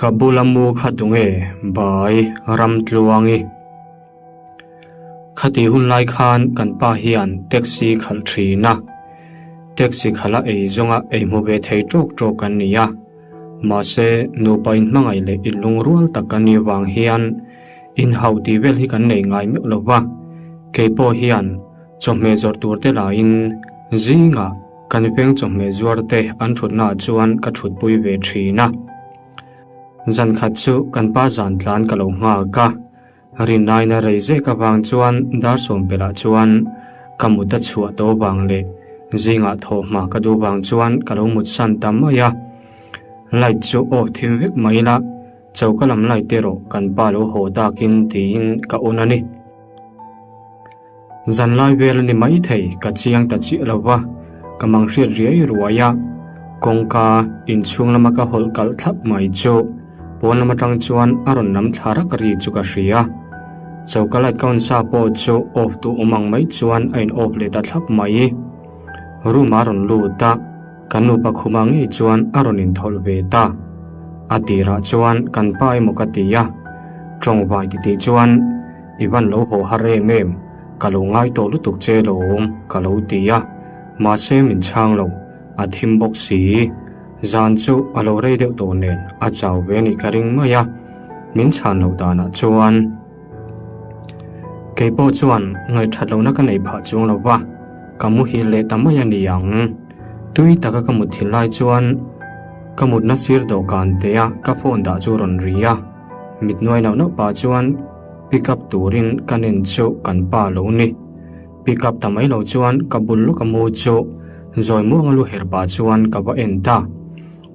Ka bula mu kha tunge Bai Ramtluangi. Khati hun lai khan kan pa hian taxi khalh thin a, taxi khalh a ei zawnga ei hmu ve thei tawk tawk kan ni a, mahse nupa inhmangaih leh inlungrual tak kan nih vang hian inhauh tih vel hi kan nei ngai meuh lo va, keipawh hian chawhmeh zawrh tur te laiin zingah Kan veng chawhmeh zuar te an thutnaah chuan ka thutpui ve thin a. Zan khat chu kan pa zan tlan ka lo nghak a, rinnaina rei zek avang chuan dar sawmpelah chuan ka mut a chhuah tawh vang leh zingah thawhhma ka duh vang chuan ka lo mut san ta mai a. Light chu off thim vek mai ila, choka lam light erawh kan pa lo haw takin tiin ka on a ni. Zanlai vel a ni maithei ka chiang ta chiah lo va, ka mang hriat riai ruai a, kawngka inchhung lama ka hawlh kalh thlap mai chu pawn lam atang chuan a rawn lam thla rak ri chu ka hria. Choka light ka on sa pawh chu off duh awm ang mai chuan a in off leh ta thlap mai. Room a rawn lut a, kan nupa khuma ngei chuan a rawn inthawlh ve ta. A tirah chuan kan pa emaw ka ti a, tawngvai titih chuan, I van lo haw har em em, ka lo ngai tawh lutuk che lo awm ka lo ti a, mahse min chhang lo, a thim bawk si. Zan chu a lo rei deuh tawh nen a chau ve anih ka ring mai a, min chhan loh danah chuan kei pawh chuan ngaihthat lohna ka nei phah chuang lo va, ka muhil leh ta mai a ni ang. Tui taka ka mut thil lai chuan ka mutna sir dawhkan te a ka phone dah chu rawn ri a. Mit nuai nauh nauh pah chuan pick up turin ka nen chu kan pa lo ni. Pick up ta mai lo chuan ka bul lawk a mu chu zawi muang a lu her pah chuan ka va en ta.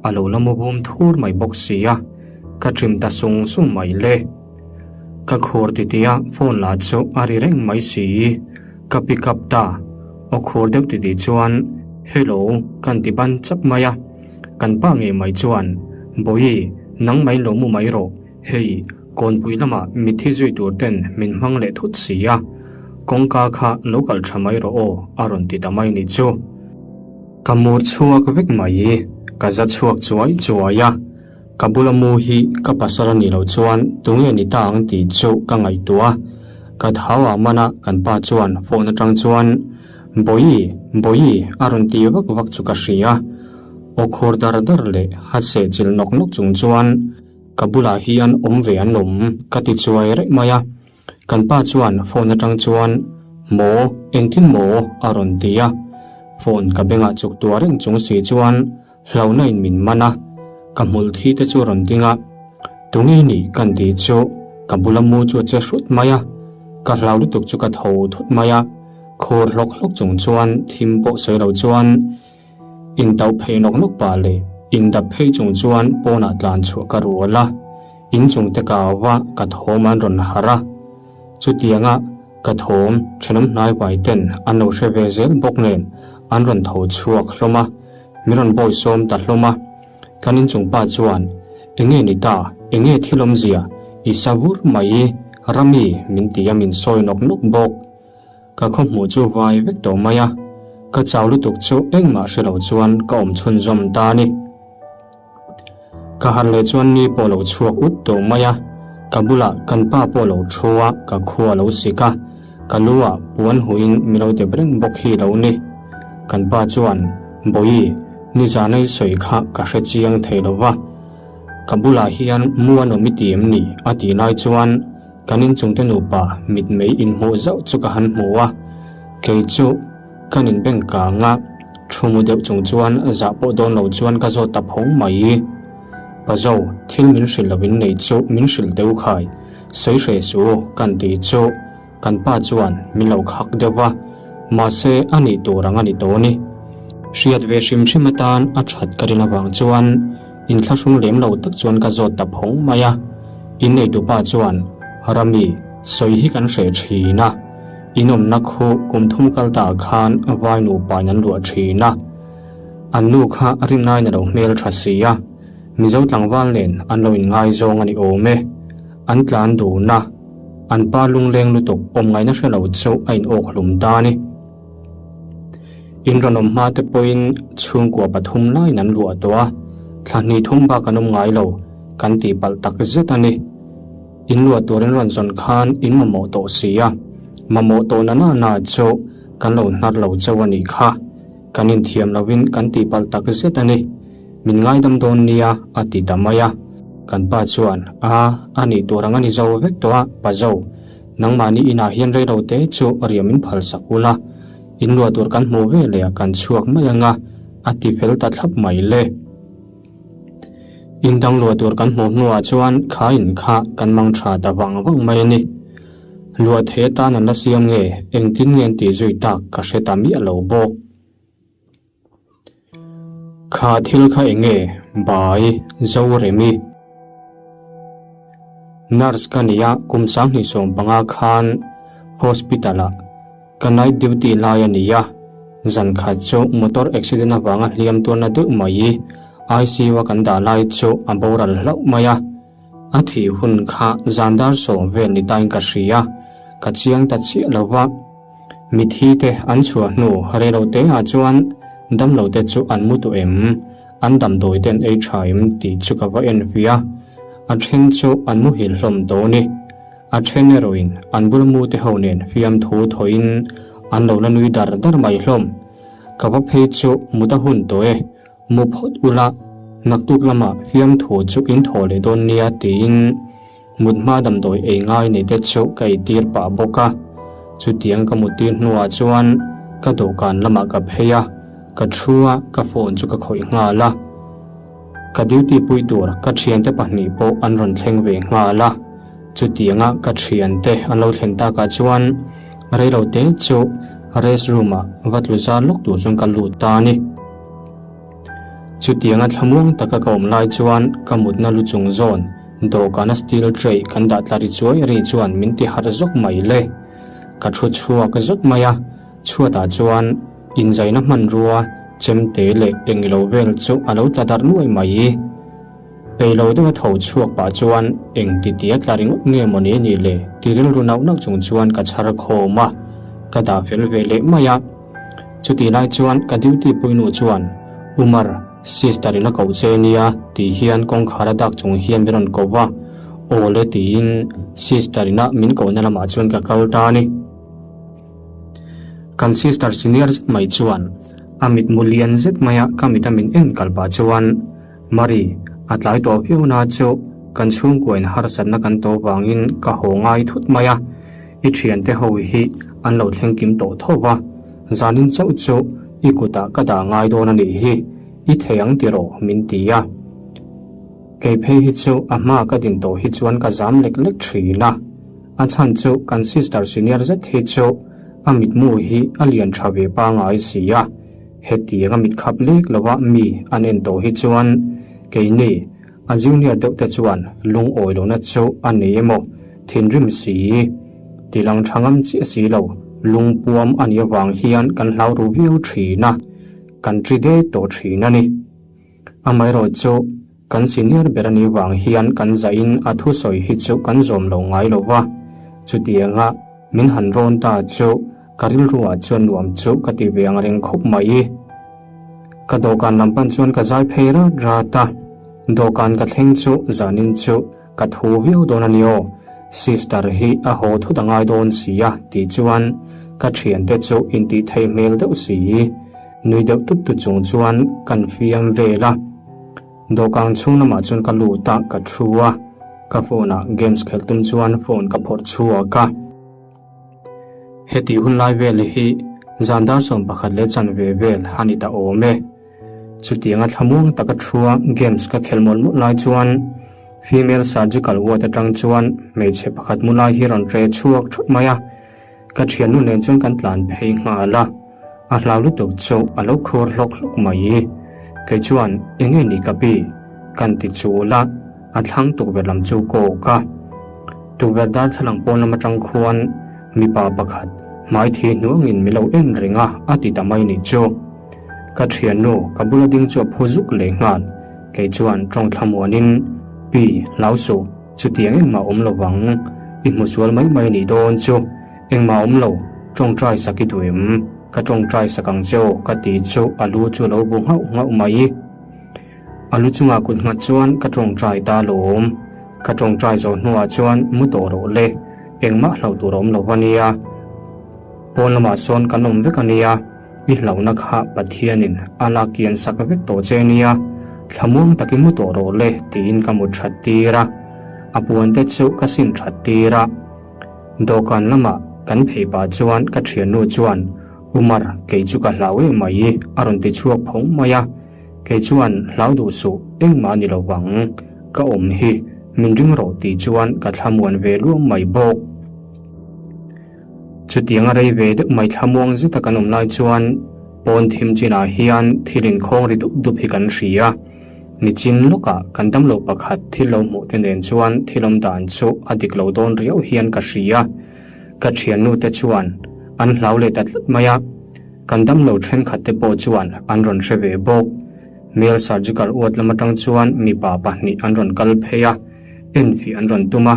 A lo la mu bum thur mai bawk si a, ka trim ta sung sung mai le. Ka khur titi a phone lah chu a ri reng mai si. Ka pick up ta. Aw khur deuh titi chuan hello kan ti ban chap mai a. Kan pa ngei mai chuan, Bawihi, nang mai lo mu mai rawh, hei, kawnpui lamah mitthi zui tur ten min hmang leh thut si a, kawngka kha lo kal tha mai rawh aw, a rawn ti ta mai nih chu. Ka mur chhuak vek mai, ka za chhuak chuai chuai a, ka bula mu hi ka pasal a nih loh chuan tunge ni ta ang tih chu ka ngaihtuah a, ka thau ah man a kan pa chuan phone atang chuan, Bawihi, Bawihi, a rawn ti vak vak chu ka hria. Aw khur dar dar leh hat seh chilh nawk nawk chung chuan ka bulah hian awm ve an awm ka ti chuai reng mai a. Kan pa chuan phone atang chuan Maw, engtin maw? a rawn ti a. Phone ka bengah chuk tuah reng chung si chuan hlauhna in min man a, ka hmul thi te chu rawn ding a, Tunge nih kan tih chu ka bula mu chu a che hrut mai a, ka hlau lutuk chu ka tho thut mai a, khur hlawk hlawk chung chuan thim pawh sawi lo chuan intauh phei nawk nawk pah leh indap phei chung chuan pawnah tlan chhuah ka rual a, inchung te kau a ka thawm an rawn harh a, chutianga Ka thawm thenawm hnai vai ten an lo hre ve zel bawk nen an rawn tho chhuak hlawm a, min rawn bawi sawm ta hlawm a. Kan inchung pa chuan, Enge ni ta, enge thil awmzia, i sa vur mai i, Rami min ti a min sawi nawk nawk bawk. Ka khawhmuh chu vai vek tawh mai a, ka chau lutuk chu engmah hre lo chuan ka awm chhunzawm ta a ni. Ka harh leh chuan ni pawh lo chhuak ut tawh mai a, ka bulah kan pa pawh lo thu a, ka khua lo sik a, ka lu ah puan huiin mi lo dep reng bawk hi lo ni. Kan pa chuan, Bawihi, nizan a i sawi kha ka hre chiang thei lo va, ka bulah hian mu an awm i ti em ni? a tih lai chuan kan inchungte nupa mitmei inhmuh zauh chu ka han hmu a, kei chu, Kan inbeng kang a, thu mu deuh chung chuan zah pawh dawn lo chuan ka zawt ta phawng mai. Pazo, thil min hrilh lo in nei chu min hrilh deuh khai, sawi hre su kan ti chu kan pa chuan min lo khak deuh a, mahse a nih tur ang a ni tawh ni. Hriat ve hrim hrim atan a that ka rin avang chuan inthlahrung lem lo tak chuan ka zawt ta phawng mai a. Inneitupa chuan, Rami, sawi hi kan hreh thin a. In awmna khu kum thum kal ta khan vai nupa in an luah thin a, an nu kha rinaiin a lo hmel tha si a, Mizo tlangval nen an lo inngaizawng a ni awm e. An tlan dun a, an pa lungleng lutuk awm ngaihna hre lo chu a in awk hlum ta a ni. In rawn awm hma te pawhin chhungkua pathum laiin an luah tawh a, thla hnih thum bak an awm ngai lo. Kan tihpalh tak zet a ni. In luah tur in rawn zawn khan in mamawh tawh si a, mamawh tawh na na na chu kan lo hnar lo chauh a nih kha. Kan inthiam lovin kan tihpalh tak zet a ni. Min ngaidam dawn nia a ti ta mai a. Kan pa chuan, A, a nih tur ang a ni zo vek tawh a, pa zo. Nangmahni inah hian reilo te chu riam in phal sak ula, in luah tur kan hmuh ve leh ah kan chhuak mai ang a, a ti fel ta thlap mai le. In dang luah tur kan hmuh hnuah chuan kha in kha kan mang tha ta vang vang mai a ni. Luah thei atan an la siam nge, engtin nge an tih zui tak ka hre ta miah lo bawk. Kha thil kha eng nge bai Zoremi? Nurse ka nia kum 2015 khan hospital ah ka night duty lai a ni a, zan khat chu motor accident avanga hliam tuarna deuh mai ICU a kan dah lai chu a boral hlauh mai a. A thih hun kha zan dar sawm vel ni tain ka hria, ka chiang ta chiah lo va. Mithi te an chhuah hnu reilo te ah chuan damlo te chu an mu tawh em, an damdawi te an ei tha em tih chu ka va en hwi a, a then chu an muhil hlawm dawn i, a then erawhin an bul mu te ho nen fiamthu thawhin an lo la nui dar dar mai hlawm. Ka va phei chu mut a hun tawh e, Mu phawt ula, naktuk lamah fiamthu chu in thaw leh dawn nia tiin mut hma damdawi ei ngai nei te chu ka ei tir pah bawk a. Chutiang ka mut tir hnuah chuan ka dawhkan lamah ka phei a, ka thu a, ka phone chu ka khawih nghal a. Ka duty pui tur ka thiante pahnih pawh an rawn thleng ve nghal a. Chutianga ka thiante an lo thlen takah chuan reilo te chu rest room ah va tlu zar lawk tur chuan ka lut ta a ni. Chutianga thlamuang taka ka awm lai chuan ka mutna lu chung zawn dawhkana steel tray kan dah tla ri chuai ri chuan min ti harh zawk mai le. Ka thu chhuak zawt mai a, chhuatah chuan inzaina hmanrua chemte leh engilo vel chu a lo tla darh nuai mai. Peilo deuha tho chhuak pah chuan eng ti tia tla ringawt nge maw ni anih le ti rilru nauh nauh chung chuan ka chhar khawm a, ka dah fel ve leh mai a. Chutih lai chuan ka duty puinu chuan, Umar, sister in a koh che nia tih hian kawngkhar a dak chung hian min rawn ko va, Aw le tiin sister ina min kohna lamah chuan ka kal ta a ni. Kan sister senior zet mai chuan a mitmu lian zet maia ka mit a min en kal pah chuan, Mari, a tlai tawh viau na chu kan chhungkuain harsatna kan tawh vangin ka haw ngai thut mai a, i thiante ho hi an lo thleng kim tawh tho va, zanin chauh chu i kutah ka dah ngai dawn a nih hi, i thei ang tiraw min ti a. Kei phei hi chu a hma ka din tawh hi chuan ka zam lek lek thin a, a chhan chu kan sister senior zet hi chu a mitmu hi a lian tha ve pangai si a. Hetiang a mitkhap lek lova mi an en tawh hi chuan keini a junior deuh te chuan lungawi lohna chu a nei emaw thinrim si tilang tha ngam chiah si lo lungpuam a nih avang hian kan hlau ru viau thin a, kan ṭi det tawh thin a ni. Amaherawh chu kan senior ber a nih vang hian kan zahin a thusawi hi chu kan zawm lo ngai lo va, chutianga min han rawn ta chu Ka rilruah chuan nuam chu ka ti ve ang reng khawp mai. Ka dawhkan lam pan chuan ka zai phei rat rat a, dawhkan ka thleng chu zanin chu ka thu viau dawn a ni aw, sister hi a haw thut a ngai dawn si a tih chuan ka thiante chu intih theih hmel deuh si, nui deuh tut tut chung chuan kan fiam vel a. Dawhkan chhung lamah chuan ka lut a, ka thu a, ka phone ah games khelh tum chuan phone ka phawrh chhuak a. Heti hun lai vel hi zan dar 11 leh chanve vel a ni ta awm e. Chutianga thlamuang taka thua games ka khel mawlh mawlh lai chuan female surgical ward atang chuan hmeichhe pakhat mu lai hi rawn tre chhuak thut mai a. Ka thiannu nen chuan kan tlan phei nghal a, a hlau lutuk chu a lo khur hlawk hlawk mai. Kei chuan enge ni ka pi? Kan ti chul a. A thlang tukverh lam chu kawk a. Tukverh darthlalang pawn lam atang khuan mipa pakhat hmai thi hnuangin mi lo en reng a, a ti ta mai nih chu. Ka thiannu ka bula ding chu a phu zuk leh nghal. Kei chuan tawng thlamuanin, Pi, hlau suh, chutiang engmah awm lo vang. I hmu sual mai mai nih dawn chu. Engmah awm lo, tawngtai sak i duh em? Ka tawngtai sak ang che aw, ka ti chu a lu chu a lo bu nghauh nghauh mai. A lu chungah kut nghat chuan ka tawngtai ta lawm. Ka tawngtai zawh hnuah chuan mu tawh rawh le, engmah hlauh tur a awm lo va nia. Pawn lamah sawn kan awm vek a nia, i hlauhna kha Pathianin a la kian sak vek tawh che nia, thlamuang takin mu tawh rawh le tiin ka mut that tir a. A puan te chu ka sin that tir a. Dawhkan lamah kan phei pah chuan ka thiannu chuan, Umar, kei chu ka hlau em mai a rawn ti chhuak phawng mai a. Kei chuan hlau duh suh, engmah a ni lo vang, ka awm hi min ring rawh tih chuan ka thlamuan ve luang mai bawk. Chutiang a rei ve deuh mai thlamuang zeta kan awm lai chuan pawn thim chinah hian thil inkhawng ri dup dup hi kan hria. Nichin lawkah kan damlo pakhat thil lo hmuh te nen chuan thil awm dan chu a dik lo dawn riau hian ka hria. Ka thiannu te chuan an hlau leh ta tlat mai a. Kan damlo thenkhat te pawh chuan an rawn hre ve bawk. Male surgical ward lam atang chuan mipa pahnih an rawn kal phei a, enfiah an rawn tum a.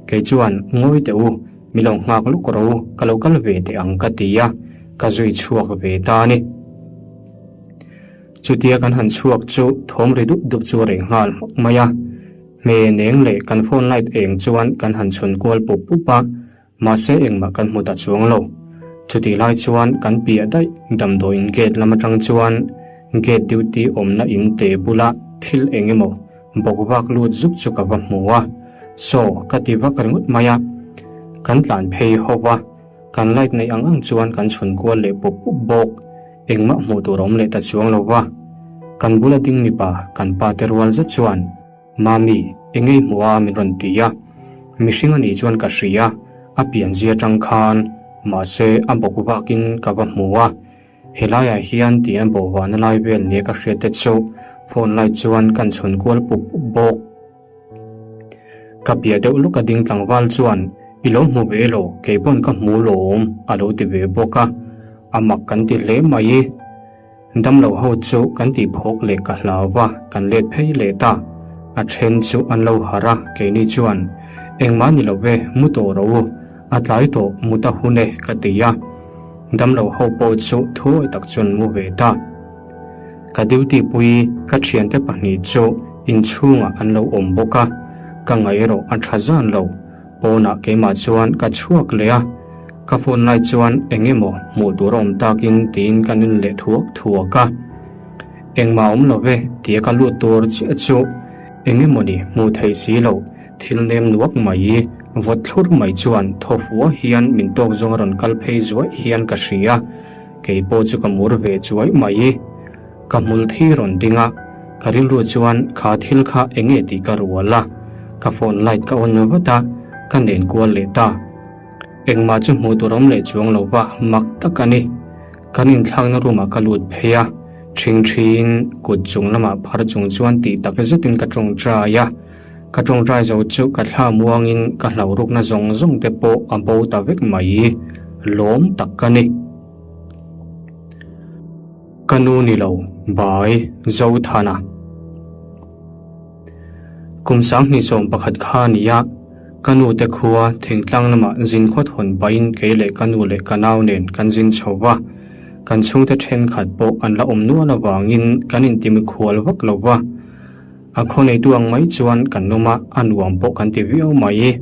Kei chuan, Ngawi teh u, mi lo nghak lawk rawh u, ka lo kal ve teh ang ka ti a, ka zui chhuak ve ta a ni. Chutia kan han chhuak chu thawm ri dup dup chu a reh nghal hmak mai a. Hme neng leh kan phone light eng chuan kan han chhun kual pup pup a. Mahse engmah kan hmu ta chuang lo. Chutih lai chuan kan piah daih damdawiin gate lam atang chuan gate duty awmna in te bula thil eng emaw bawk vak lut zuk chu ka va hmu a, saw ka ti vak ringawt mai a. Kan tlan phei ho va, kan light neih ang ang chuan kan chhun kual leh pup pup bawk. Engmah hmuh tur a awm leh ta chuang lo va. Kan bula ding mipa kan pa te rual zet chuan. Mami, engei hmuh a min rawn ti a, mihring a nih chuan ka hria, a pianzia atang khan, mahse a bawk vakin ka va hmu a, helaiah hian tih a bawh vahna lai vel nia ka hriat te chu phone light chuan kan chhun kual pup pup bawk. Ka piah deuh lawk a ding tlangval chuan i lo hmu ve elaw keipawn ka hmu lawm a lo ti ve bawk a, a mak kan ti hle mai. Damlo ho chu kan tih phawk leh ka hlau va, kan let phei leh ta. A then chu an lo harh a, keini chuan, Engmah ni lo ve, mu tawh rawh u, a tlai tawh, mu ta hun e, ka ti a. Damlo ho pawh chu thuawi tak chuan mu ve ta. Ka duty pui ka thiante pahnih chu inchhungah an lo awm bawk a, ka ngaih erawh a tha zan lo. Pawnah keimah chuan ka chhuak leh a, ka phone lai chuan eng emaw hmuh tur a awm takin tiin ka nun leh thuak thuak a. Engmah awm lo ve tia ka lut tur chiah chu eng emaw ni hmuh theih si loh thil nem nuak mai vawt thlur mai chuan thaw fua hian min tawk zawng a rawn kal phei zuaih hian ka hria, kei pawh chu ka mur ve chuai mai. Ka hmul thi rawn ding a, ka rilru chuan kha thil kha eng nge tih ka rual a, ka phone light ka on vat a, ka nen kual leh ta. Engmah chu hmuh tur awm leh chuang lo va, mak tak a ni. Kan inthlakna room ah ka lut phei a, ṭhing ṭhiin kut chung lamah phar chung chuan tih tak zetin ka ṭawngṭai a, ka ṭawngṭai zo chu ka thla muangin ka hlauhrukna zawng zawng te pawh a bo ta vek mai, lawm tak ka ni. Ka nu ni lo, Bai Zothana. Kum 2011 kha a ni a, ka nu te khua thingtlang lamah zin khawt hawn pahin kei leh ka nu leh ka nau nen kan zin chho va, kan chhungte thenkhat pawh an la awm nual avangin kan intimi khual vak lo va. A khaw neitu ang mai chuan kan awm a, a nuam pawh kan ti viau mai.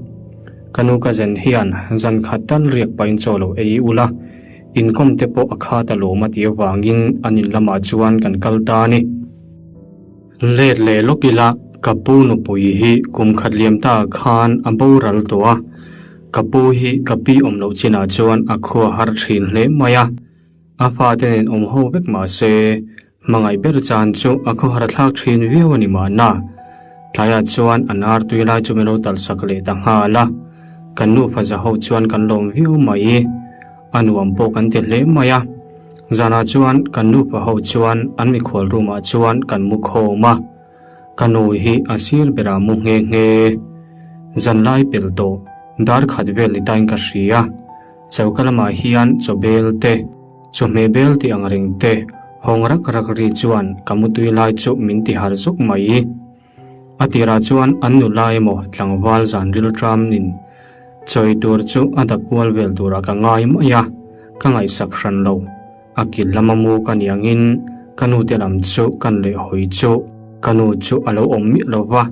Ka nu ka zen hian zan khat tal riak pahin chaw lo ei ula, Inkawm te pawh a khat a lawm a tih avangin an in lamah chuan kan kal ta a ni. Let leh lawk ila ka pu nupui hi kum khat liam ta khan a boral tawh a, ka pu hi ka pi awm loh chinah chuan a khua har thin hle mai a, a fate nen awm ho vek mah se Hmangaih ber chan chu a khawhar thlak thin viau a ni mahna. Tlaiah chuan an ar tui lai chu min lo talh sak leh ta nghal a. Kan nufa za ho chuan kan lawm viau mai. A nuam pawh kan ti hle mai a. Zanah chuan kan nufa ho chuan an mikhual room ah chuan kan mu khawm a. Ka nu hi a sir berah mu nghe nghe. Zan lai pel tawh dar khat vel ni tain ka hria. Choka lamah hian chaw bel te. Chawhmeh bel tih ang reng te, hawng rak rak ri chuan ka mutui lai chu min ti harh zuk mai. A tirah chuan an nula emaw tlangval zan ril tramnin chawi tur chu a dap kual vel turah ka ngai mai a, ka ngaihsak hran lo. A kil lama mu ka ni angin ka nute lam chu kan leh hawi chu. Ka nu chu a lo awm miah lo va,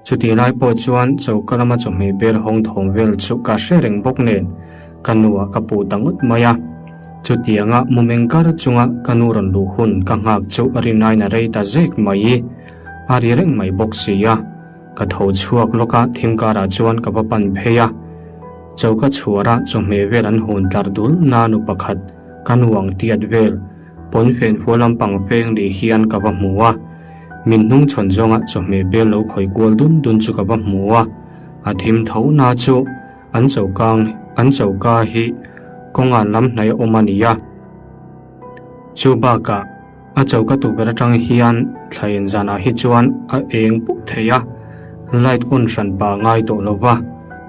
chutih lai pawh chuan choka lama chawhmeh bel hawng thawm vel chu ka hre reng bawk nen ka nuah ka puh ta ngawt mai a. Chutianga mumeng kar chunga ka nu rawn luh hun ka nghak chu rinaiin a rei ta zek mai. A ri reng mai bawk si a. Ka tho chhuak lawk a, thim karah chuan ka va pan phei a. Choka chhuara chawhmeh vel an hun tlar dul na nu pakhat ka nu ang tiat vel pawnfen fual lampang feng leh hian ka va hmu a. Min hnung chhawn zawnga chawhmeh bel lo khawi kual dun dun chu ka va hmu a. A thim tho na chu an choka an choka hi kawngan lam hnaih a awm a ni a. Chu bakah. A choka tukverh atang hian thlain zanah hi chuan a eng pup thei a, light on hran pa ngai tawh lo va,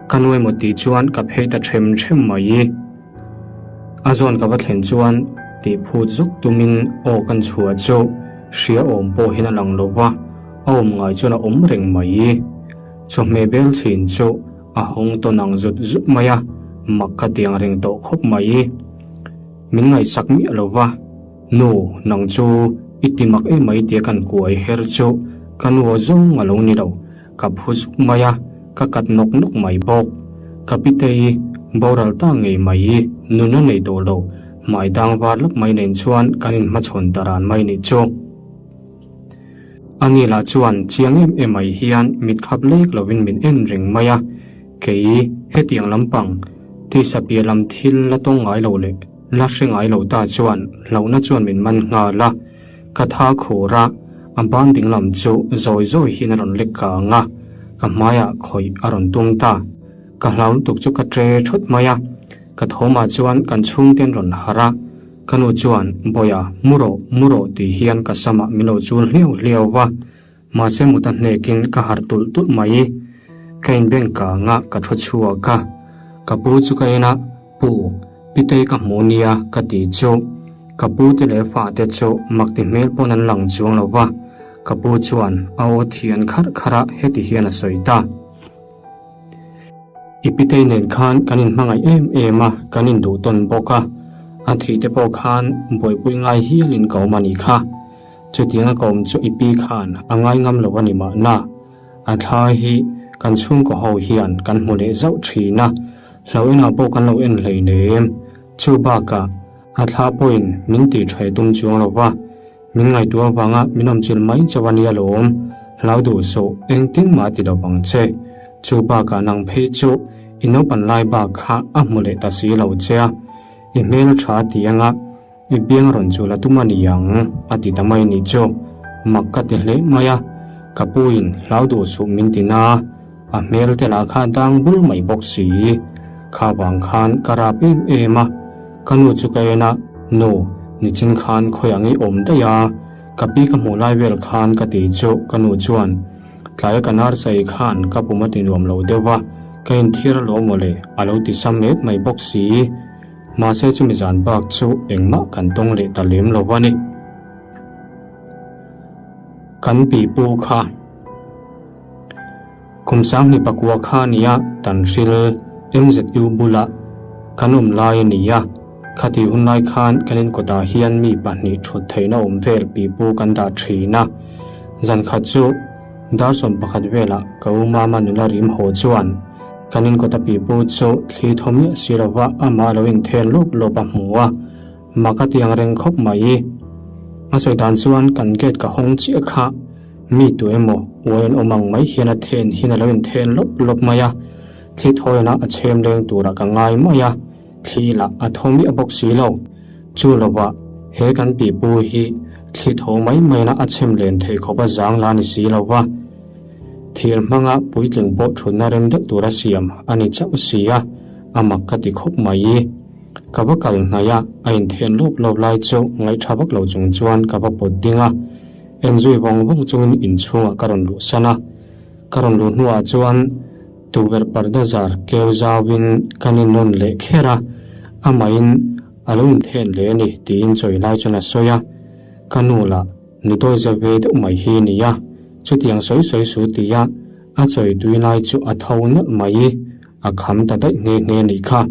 ka nu emaw tih chuan ka phei ta them them mai. A zawn ka va thlen chuan tih phut zuk tumin aw kan chhuah chu hria awm pawh hian a lang lo va, a awm ngai chuan a awm reng mai. Chawhmeh bel chhin chu a hawng tawn ang zut zut mai a, mak ka tiang reng tawh khawp mai. Min ngaihsak miah lo va. Nu, nang chu i ti mak em mai tia kan kuai her chu ka nu aw zawng a lo ni lo, ka phu zuk mai a, ka kat nawk nawk mai bawk. Ka pitei boral ta ngei mai i nun a nei tawh lo, hmai dang var lawk mai nen chuan kan inhmachhawn ta ran mai nih chu. Ani lah chuan chiang em em mai hian mit khap lek lovin min en reng mai a, kei hetiang lampang tisa piah lam thil la tawng ngai lo leh La hre ngai lo ta chuan hlauhna chuan min man nghal a, ka tha khur a, a ban ding lam chu zawi zawi hian a rawn lek kang a, ka hmaiah khawih a rawn tum ta. Ka hlau lutuk chu ka tre thut mai a, ka thawmah chuan kan chhungte an rawn harh a, ka nu chuan Bawiha mu rawh, mu rawh tih hian ka samah min lo chul hliau hliau va, Mahse mut a hnekin ka harh tulh tulh mai. Ka inbeng kanga ka thu chhuak a, ka pu chu ka en a, Pu, Pitei ka hmu nia ka ti chu. Ka pu te leh fate chu mak ti hmel pawn an lang chuang lo va, ka pu chuan a aw thian kharh kharh a heti hian a sawi ta. I pitei nen khan kan inhmangaih em em a, kan induh tawn bawk a, a thih te pawh khan buaipui ngai hialin ka awm a nih kha. Chutianga ka awm chu i pi khan a ngai ngam lo a ni mahna, a thla hi kan chhungkaw ho hian kan hmu leh zauh thin a, hlo enah pawh kan lo en hleinem. Chu bakah a thla pawhin min tih tha tum chuang lo va, min ngaihtuah avanga min awmchilh mai chauh a nia lawm, hlau duh suh, engtin mah ti lo vang che. Chu bakah nang phei chu i naupan lai bak kha a hmu leh ta si lo che a, i hmel tha ti anga, I biang rawn chu la tum a ni ang, a ti ta mai nih chu. Mak ka ti hle mai a, ka puin hlau duh suh min ti na, a hmel te lah kha dang bul mai bawk si. Kha vang khan ka rap em em a, ka nu chu ka en a, Nu, nichin khan khawi ang i awm daih a, ka pi ka hmuh lai vel khan ka ti chu ka nu chuan tlaia ka narsai khan ka pum a ti nuam lo deuh va, ka inthir alawm mawle, a lo ti sam et mai bawk si. Mahse chumi zan bak chu engmah kan tawng leh ta lem lo a ni. Kan pi pu kha kum sanghni pakua kha nia Tanhril MZU bula kan awm lai a ni a, khati hun lai khan kan inkawtah hian mi pahnih thut theihna awm vel pi pu kan dah thin a. Zan khat chu Dar 11 velah ka u mama nula rim haw chuan kan inkawta pipu chu thli thaw miah si lova amah lo inthen lawp lawp a hmu a, mak a ti ang reng khawp mai. A sawi dan chuan kan gate ka hawng chiah kha mi tu emaw uai an awm ang mai hian a then hian a lo inthen lawp lawp mai a, thli thawiana a chhem leng turah ka ngai mai a, thli lah a thaw miah bawk si lo. Chu lovah he kan pipu hi thli tho mai maina a chhem len theih khawp a zang la ni si lo va, thir hmanga puitling pawh thutna rem deuh tura siam a ni chauh si a, a mak ka ti khawp mai. Ka va kal hnaih a, a inthen lawp lawp lai chu ngaihtha vak lo chung chuan ka va pawt ding a, enzui vawng vawng chungin inchhungah ka rawn luhsan a. Ka rawn luh hnuah chuan tukverh parda zar keu zauin kan innawn leh kher a, amahin a lo inthen leh a ni tiin chawi lai chuan a sawi a, ka nu lah nu dawi za ve deuh mai hi a ni a, chutiang sawi sawi su tia a chawi tui lai chu a tho nalh mai, a kham ta daih nghe nghe a nih kha.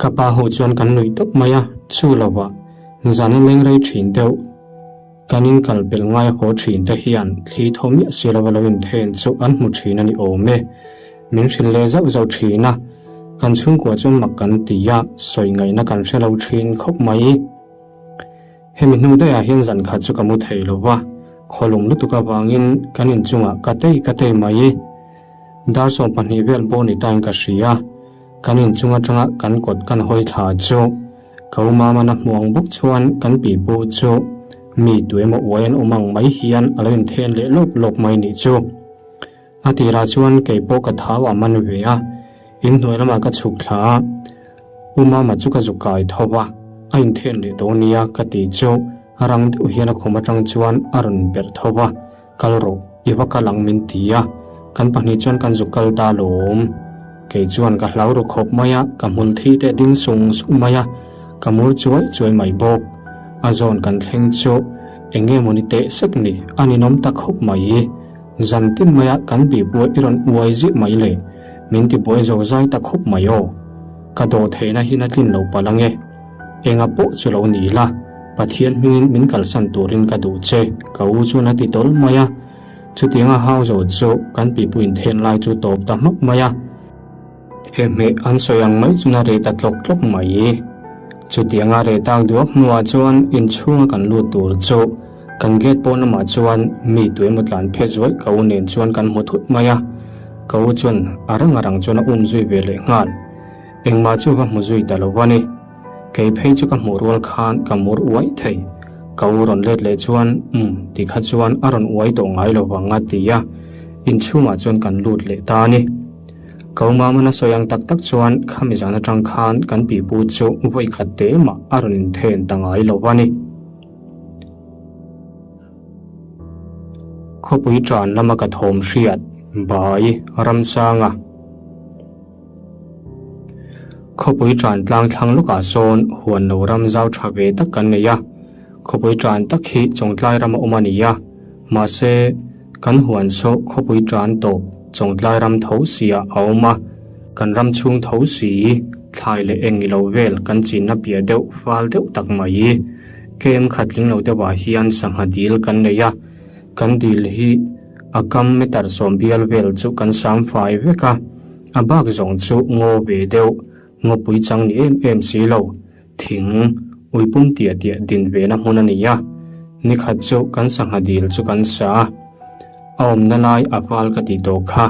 Ka pa ho chuan kan nuih tawp mai a, chu lovah zan a leng rei thin deuh. Kan in kal pel ngai haw thin te hian thli thaw miah si lova lo inthen chu an hmu thin a ni awm e. Min hrilh leh zauh zauh thin a, kan chhungkua chuan mak kan ti a, sawi ngaihna kan hre lo thin khawp mai. Hemi hnu daihah hian zan khat chu ka mu thei lo va, khawlum lutuk avangin kan inchungah ka tei ka tei mai. Dar 12 vel pawh ni tain ka hria, kan inchung atanga kan kawt kan hawi thla chu ka u Mamana hmuang bawk chuan kan pipu chu mi tuemaw uai an awm ang mai hian a lo inthen leh lawp lawp mai nih chu. A tirah chuan kei pawh ka thau a man ve a, inhnuai lamah ka chhuk thla a, U Mama chu ka zuk kai tho va, a inthen leh dawn nia ka ti chu rang deuh hian a khum atang chuan a rawn berh tho va, Kal rawh, i va kal ang min ti a, kan pahnih chuan kan zuk kal ta lawm. Kei chuan ka hlau ru khawp mai a, ka hmul thi te ding sung sung mai a, ka mur chuai chuai mai bawk. A zawn kan thleng chu eng nge mawni teh sek ni, a ninawm ta khawp mai. Zan tin maia kan bihbuai i rawn uai ziah mai le, min ti buai zo zai ta khawp mai aw. Ka dawh theihna hi na tlin lo palh ange. Enga pawh chu lo ni la, Pathian hmingin min kalsan turin ka duh che, ka u chuan a ti tawl mai a. Chutianga hau zo chu kan pipu inthen lai chu tawp ta hmak mai a. Thehmeh an sawi ang mai chuan a reh ta tlawk tlawk mai. Chutianga reh tak duak hnuah chuan inchhunga kan lut tur chu kan gate pawn lamah chuan mi tuemaw tlan phe zuai ka u nen chuan kan hmu thut mai a. Ka u chuan a rang a rang chuan a um zui ve leh nghal. Engmah chu va hmu zui ta lo a ni. Kei phei chu ka hmuh rual khan ka mur uai thei. Ka u rawn let leh chuan umm ti kha chuan a rawn uai tawh ngai lo vang a ti a, inchhungah chuan kan lut leh ta a ni. Ka u Mamana sawi ang tak tak chuan khami zan atang khan kan pipu chu vawi khat te mah a rawn inthen ta ngai lo a ni. Khawpui tan lama ka thawm hriat, Bai Ramsanga. Khawpui tan tlang thlang lawkah sawn huan lo ram zau tha ve tak kan nei a, khawpui tan tak hi Chawngtlai rama awm a ni a, mahse kan huan saw khawpui tan tawp Chawngtlai ram tho siah a awm a, kan ram chhung tho si thlai leh eng ilo vel kan chinna piah deuh fal deuh tak mai. Kem khat tling lo deuhah hian sangha dil kan nei a, kan dil hi a kam meter sawm bial vel chu kan sam fai vek a, a bak zawng chu ngaw ve deuh, ngawpui chang ni em em si lo, thing, uipum tiah tiah din ve na hmun a ni a, nikhat chu kan sangha dil chu kan sa a, a awmna lai a val ka tih tawh kha.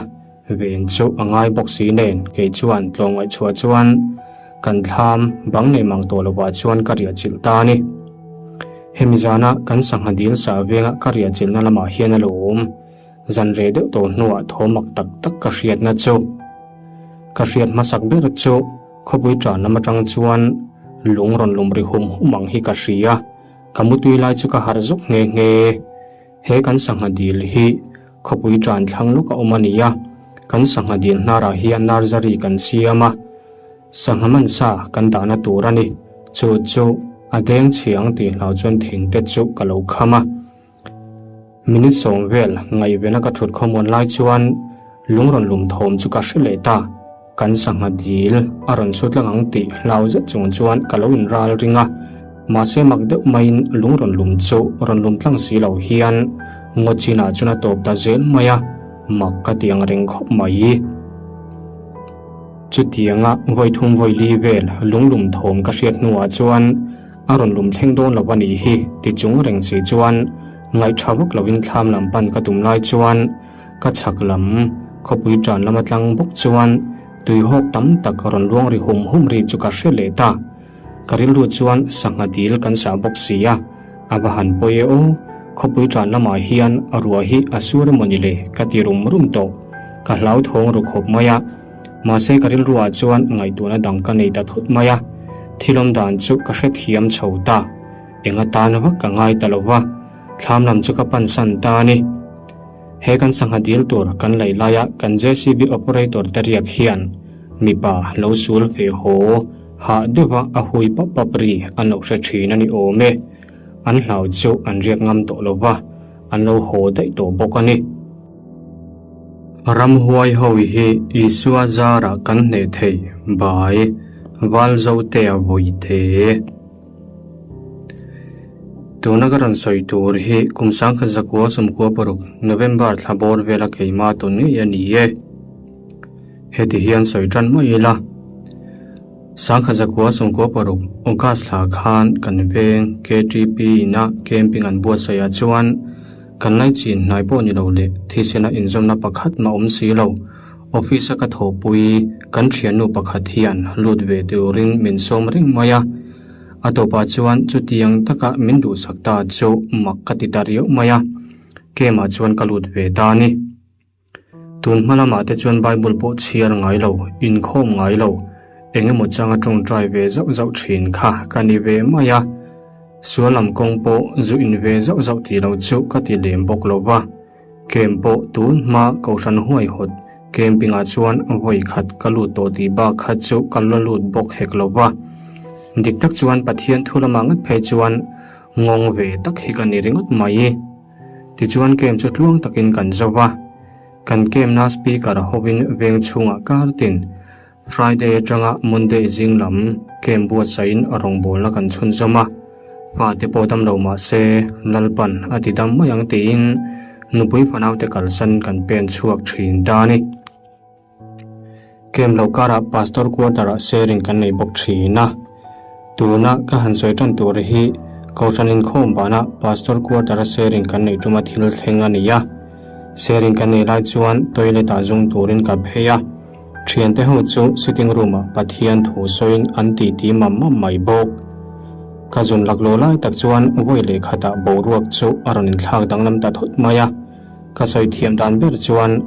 Ven chu a ngai bawk si nen kei chuan tlawmngaih chhuah chuan kan thlam bang nei mang tawh lovah chuan ka riah chilh ta a ni. Hemi zana kan sangha dil sa venga ka riah chilhna lamah hian a lo awm. Zan reh deuh tawh hnuah thaw mak tak tak ka hriatna chu ka hriat hmasak ber chu khawpui tan lam atang chuan lung rawn lum ri hum hum ang hi ka hria. Ka mutui lai chu ka harh zuk nghe nghe. He kan sangha dil hi khawpui tan thlang lawk a awm a ni a, kan sangha dil hnarah hian nursery kan siam a, sangha mansa kan dahna tur a ni. Chu chu a deng chhiang tih hlau chuan thing te chu ka lo kham a. Minute sawm vel ngaihvena ka thut khawmuan lai chuan lung rawn lum thawm chu ka hre leh ta. Kan sangha dil a rawn chhut lang ang tih hlau zet chung chuan ka lo inral ring a, mahse mak deuh maiin lung rawn lum chu rawn lum tlang si lo hian ngaw chinah chuan a tawp ta zel mai a, mak ka ti ang reng khawp mai. Chutianga vawi thum vawi li vel lung lum thawm ka hriat hnuah chuan a rawn lum thleng dawn lo a nih hi ti chung reng si chuan ngaihṭha vak loin thlam lam pan ka tum lai chuan Ka chhak lam khawpui tan lama tlang bawk chuan tuihawk tam tak rawn luang ri hum hum ri chu ka hre leh ta. Ka rilru chuan sangha dil kan sah bawk si a, a va han pawi e aw, khawpui tan lamah hian a ruah hi a sur emaw ni le ka ti rum rum tawh. Ka hlauthawng ru khawp mai a, mahse ka rilruah chuan ngaihtuahna dang ka nei ta thut mai a, thil awm dan chu ka hrethiam chho ta. Eng atan vak ka ngai ta lo va, thlam lam chu ka pansan ta a ni. He kan sangha dil tur kan laih laia kan JCB operator te riak hian mipa lo sul ve haw hah deuha a hui pap pap ri an lo hre thin a ni awm e. An hlau chu an riak ngam tawh lo va, an lo haw daih tawh bawk a ni. Ramhuai ho hi Isua zarah kan hneh thei bai Valzotea Vawite. Tuna ka rawn sawi tur hi kum 1996 November thla bawr vela keimah tawn ngei a ni e. Heti hian sawi tan mai ila. 1996 August thla khan kan veng KTP ina camping an buatsaih ah chuan kan laichin hnai pawh ni lo leh thisena inzawmna pakhat mah awm si lo. Office a ka thawhpui kan thiannu pakhat hian lut ve turin min sawm reng mai a. A tawpah chuan chutiang taka min duhsak ta chu mak ka ti ta riau mai a, camp ah chuan ka lut ve ta a ni. Tun hma lamah te chuan Bible pawh chhiar ngai lo, inkhawm ngai lo, eng emaw changa tawngtai ve zauh zauh thin kha ka ni ve mai a. Sual lam kawng pawh zu in ve zauh zauh tih lo chu ka ti lem bawk lo va. Camp pawh tun hma Kohhran huaihawt camping ah chuan vawi khat ka lut tawh tih bak kha chu ka la lut bawk hek lo va. Dik tak chuan Pathian thu lamah ngat phei chuan ngawng ve tak hi ka ni ringawt mai. Tichuan camp chu tluang takin kan zo va, kan camp na speaker hovin veng chhungah kar tin Friday atanga Monday zing lam camp buatsaihin rawngbawlna kan chhunzawm a, fate pawh dam lo mah se Lalpan a ti dam mai ang tiin nupui fanaute kalsan kan pen chhuak thin ta a ni. Camp lo karah Pastor quarter ah sharing kan nei bawk thin a. Tuna ka han sawi tan tur hi Kohhran inkhawm banah Pastor quarter a sharing kan neih tuma thil thleng a ni a. Sharing kan nei lai chuan toilet ah zung turin ka phei a. Thiante ho chu sitting room ah Pathian thu sawiin an titi mam mam mai bawk. Ka zun laklawh lai tak chuan vawi leh khatah boruak chu a rawn inthlak danglam ta thut mai a. Ka sawi thiam dan ber chuan.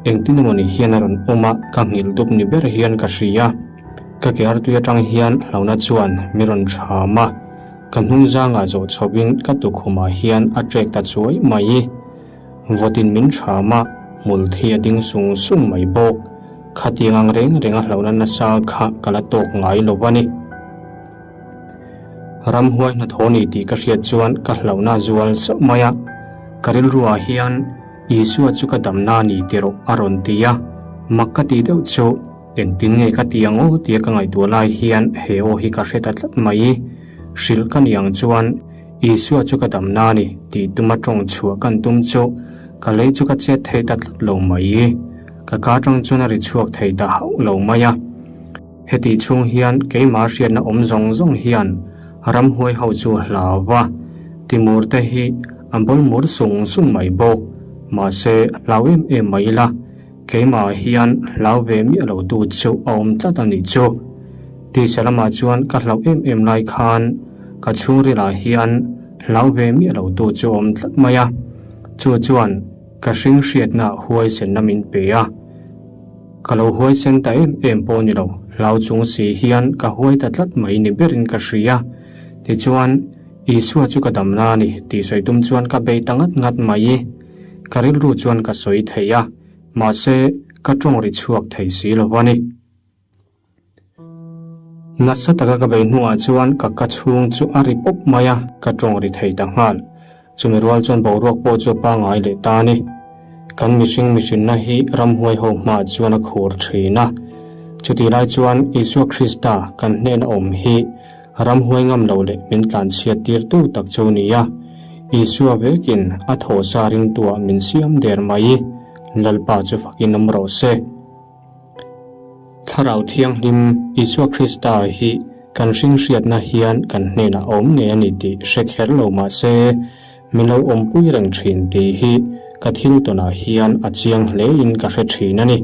Engtin emaw ni hian a rawn awm a, ka nghilh dup ni ber hian ka hria. Ka ke artui atang hian hlauhna chuan mi rawn ṭham a, ka hnung zangah zawh chhoin ka tukhumah hian a ṭek ta chuai mai. Vawtin min ṭham a, hmul thi a ding sung sung mai bawk. Khatiang ang reng reng a hlauhna nasa kha ka la tawk ngai lo a ni. Ramhuai hnathawh ni tih ka hriat chuan ka hlauhna a zual sauh mai a, ka rilruah hian Isua chu ka damna a ni ti rawh a rawn ti a, mak ka tih deuh chu engtin nge ka ti ang aw tia ka ngaihtuah lai hian he aw hi ka hre ta tlat mai. Hrilh ka ni ang chuan Isua chu ka damna a ni tih tuma tawng chhuah kan tum chu ka lei chu ka chet thei ta tlat lo mai. Ka ka atang chuan a ri chhuak thei ta hauh lo mai a. Heti chhung hian keimah hriatna awm zawng zawng hian ramhuai ho chu hlau va, Timur te hi a bawl mur sung sung mai bawk. Mahse, hlau em em mai ila, keimah hian hlau ve miah lo tu chu a awm tlat a nih chu. Tisa lamah chuan ka hlauh em em lai khan ka chhungrilah hian hlau ve miah lo tu chu a awm tlat mai a, chu chuan ka hring hriatna huaisenna min pe a. Ka lo huaisen ta em em pawh ni lo, hlau chung si hian ka huai ta tlat mai ni berin ka hria. Tichuan, Isua chu ka damna a ni tih sawi tum chuan ka bei ta ngat ngat mai. Ka rilru chuan ka sawi thei a, mahse ka tawng ri chhuak thei si lo a ni. Nasa taka ka bei hnuah chuan ka ka chhung chu a ri pawp mai a, ka tawng ri thei ta nghal. Chumi rual chuan boruak pawh chu a pangngai leh ta a ni. Kan mihring mihrinna hi ramhuai ho hmaah chuan a khur thin a. Chutih lai chuan Isua Krista kan hnena awm hi ramhuai ngam lo leh min tlanchhiat tirtu tak chu ni a. Isua vekin a thawhsa ringtuah min siam der mai. Lalpa chu fakin awm rawh se. Thlarau Thianghlim Isua Krista hi kan hring hriatna hian kan hnenah a awm ngei a ni tih hre kher lo mah se, min lo awmpui reng thin tih hi ka thil tawnah hian a chiang hlein ka hre thin a ni.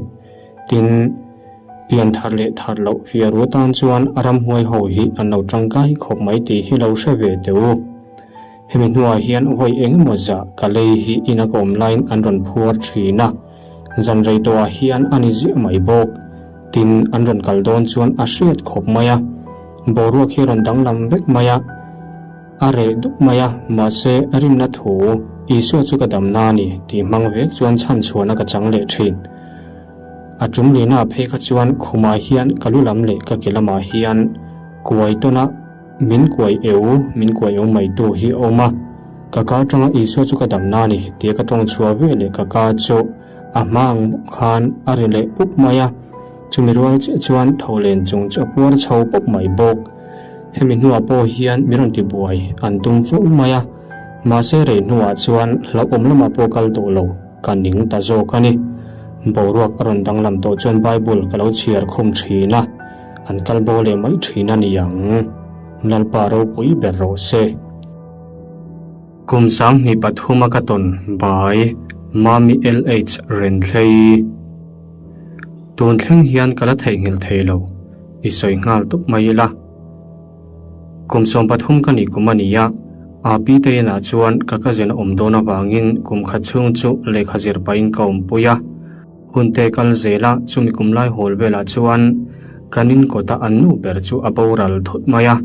Tin, pian thar leh thar loh fiaru tan chuan ramhuai ho hi an lo tangkai khawp mai tih hi lo hre ve teh u. Hemi hnuah hian vawi engemaw zah ka lei hi ina ka awm laiin an rawn phuar thin a. Zan rei tawhah hian a ni ziah mai bawk. Tin, an rawn kal dawn chuan a hriat khawp mai a. Boruak hi a rawn danglam vek mai a, a reh dup mai a, mahse rinna thu Isua chu ka damna a ni tih hmang vek chuan chhanchhuahna ka chang leh thin. A tum lina phei kha chuan khumah hian ka lu lam leh ka ke lamah hian kuai tawn a, Min kuai eu, min kuai eu mai tu hi a awm a, ka ka atanga Isua chu ka damna a ni tia ka tawng chhuah ve leh ka ka chu a hma ang bawk khan a ri leh pup mai a, chumi rual chiah chuan tho len chung chu a puar chho pawp mai bawk. Hemi hnuah pawh hian min rawn tibuai an tum fo mai a, mahse rei hnuah chuan hlauhawm lamah pawh kal tawh lo ka ning ta zawk a ni. Boruak a rawn danglam tawh chuan Bible ka lo chhiar khum thin a, an kal bo leh mai thin a ni ang. Lalpa ropui ber rawh se. Kum 23 a ka tawn by Mami LH Renthlei. Tun thleng hian ka la theihnghilh thei lo, i sawi nghal tawp mai ila. Kum 13 ka nih kum a ni a, Api te inah chuan ka cousin a awm dawn avangin kum khat chhung chu lehkha zir pahin ka awmpui a. Hun te kal zel a, chumi kum lai hawl velah chuan kan in kawta an nu ber chu a boral thut mai a.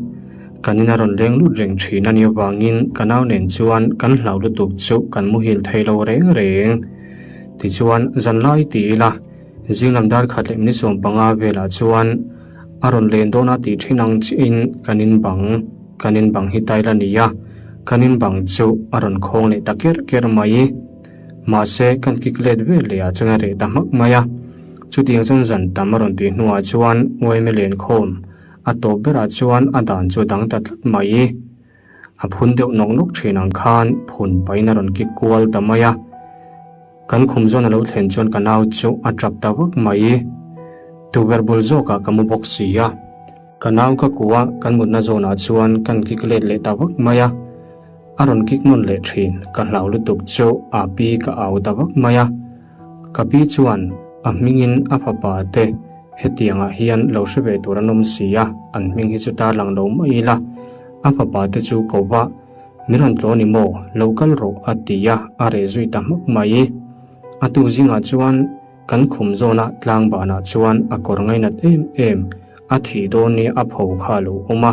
Kan in a rawn leng lut reng thin a nih avangin ka nau nen chuan kan hlau lutuk chu kan muhil thei lo reng reng. Tichuan, zanlai ti ila, zinglam dar khat leh minute 15 velah chuan a rawn len dawn a tih thin ang chiahin kan in bang, kan in bang hi tail a ni a, kan in bang chu a rawn khawng leh ta kerh kerh mai. Mahse, kan kik let vel leh ah chuan a reh ta hmak mai a. Chutiang chuan zan tam a rawn tih hnuah chuan uaime lenkhawm a tawp berah chuan a dan chu a dang ta tlat mai. A phun deuh nawk nawk thin ang khan phun pahin a rawn kik kual ta mai a. Kan khum zawn a lo thlen chuan ka nau chu a tap ta vak mai. Tukverh bul zawkah ka mu bawk si a. Ka nau ka kuah kan mutna zawnah chuan kan kik let leh ta vak mai a. A rawn kik nawn leh thin, ka hlau lutuk chu a pi ka au ta vak mai a. Ka pi chuan a hmingin a fapa te hetiangah hian lo hre ve tur an awm si a, an hming hi chu tarlang lo mai ila. A fapa te chu ko va, Min rawn tlaw ni maw, lo kal rawh a ti a, a reh zui ta hmak mai. A tu zingah chuan Kan khum zawna tlang banah chuan a kawr ngainat em em, a thih dawn ni a pho kha a lo awm a,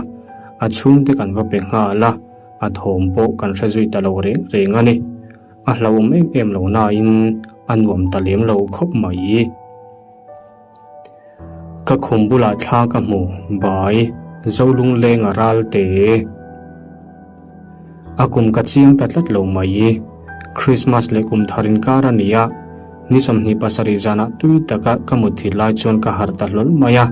a chhungte kan va pe nghal a, a thawm pawh kan hre zui ta lo reng reng a ni. A hlauhawm em em lo nain a nuam ta lem lo khawp mai. Ka khum bulah thla ka hmu, bai, Zolungleng a ral te. A kum ka chiang ta tlat lo mai. Christmas leh kum thar inkar a ni a, ni 27 zanah tui taka ka mutthilh lai chuan ka harh ta hlawl mai a.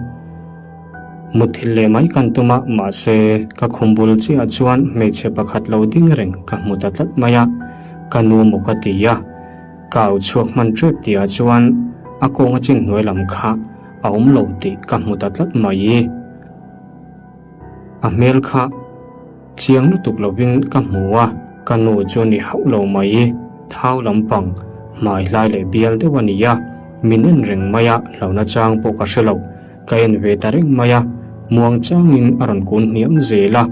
Mutthilh leh mai kan tum a, mahse ka khum bul chiahah chuan hmeichhe pakhat lo ding reng ka hmu ta tlat mai a, ka nu maw ka ti a. Ka au chhuak hman tep tihah chuan a kawnga chin hnuai lam kha a awm lo tih ka hmu ta tlat mai. A hmel kha chiang lutuk lovin ka hmu a, ka nu chu ni hauh lo mai, thau lampang, hmai hlai leh bial deuh a ni a, min en reng mai a, hlauhna chang pawh ka hre lo, ka en ve ta reng mai a, muang changin a rawn kun hniam zel a,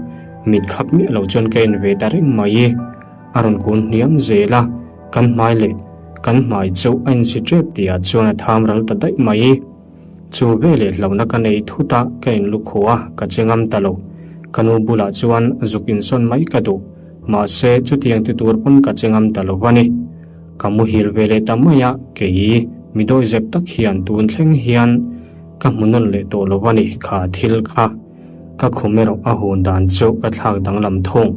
mit khap miah lo chuan ka en ve ta reng mai, a rawn kun hniam zel a, kan hmai leh kan hmai chu a insi tep tihah chuan a tham ral ta daih mai. Chu veleh hlauhna ka nei thut a, ka inlukhaw a, ka che ngam ta lo. Ka nu bulah chuan zuk insawn mai ka duh. Mahse, chutiang ti tur pawn ka che ngam ta lo a ni. Ka muhil veleh ta mai a, kei mi dawihzep tak hian tun thleng hian ka hmu nawn leh tawh lo a ni, kha thil kha. Ka khum erawh a hun dan chu ka thlak danglam thung.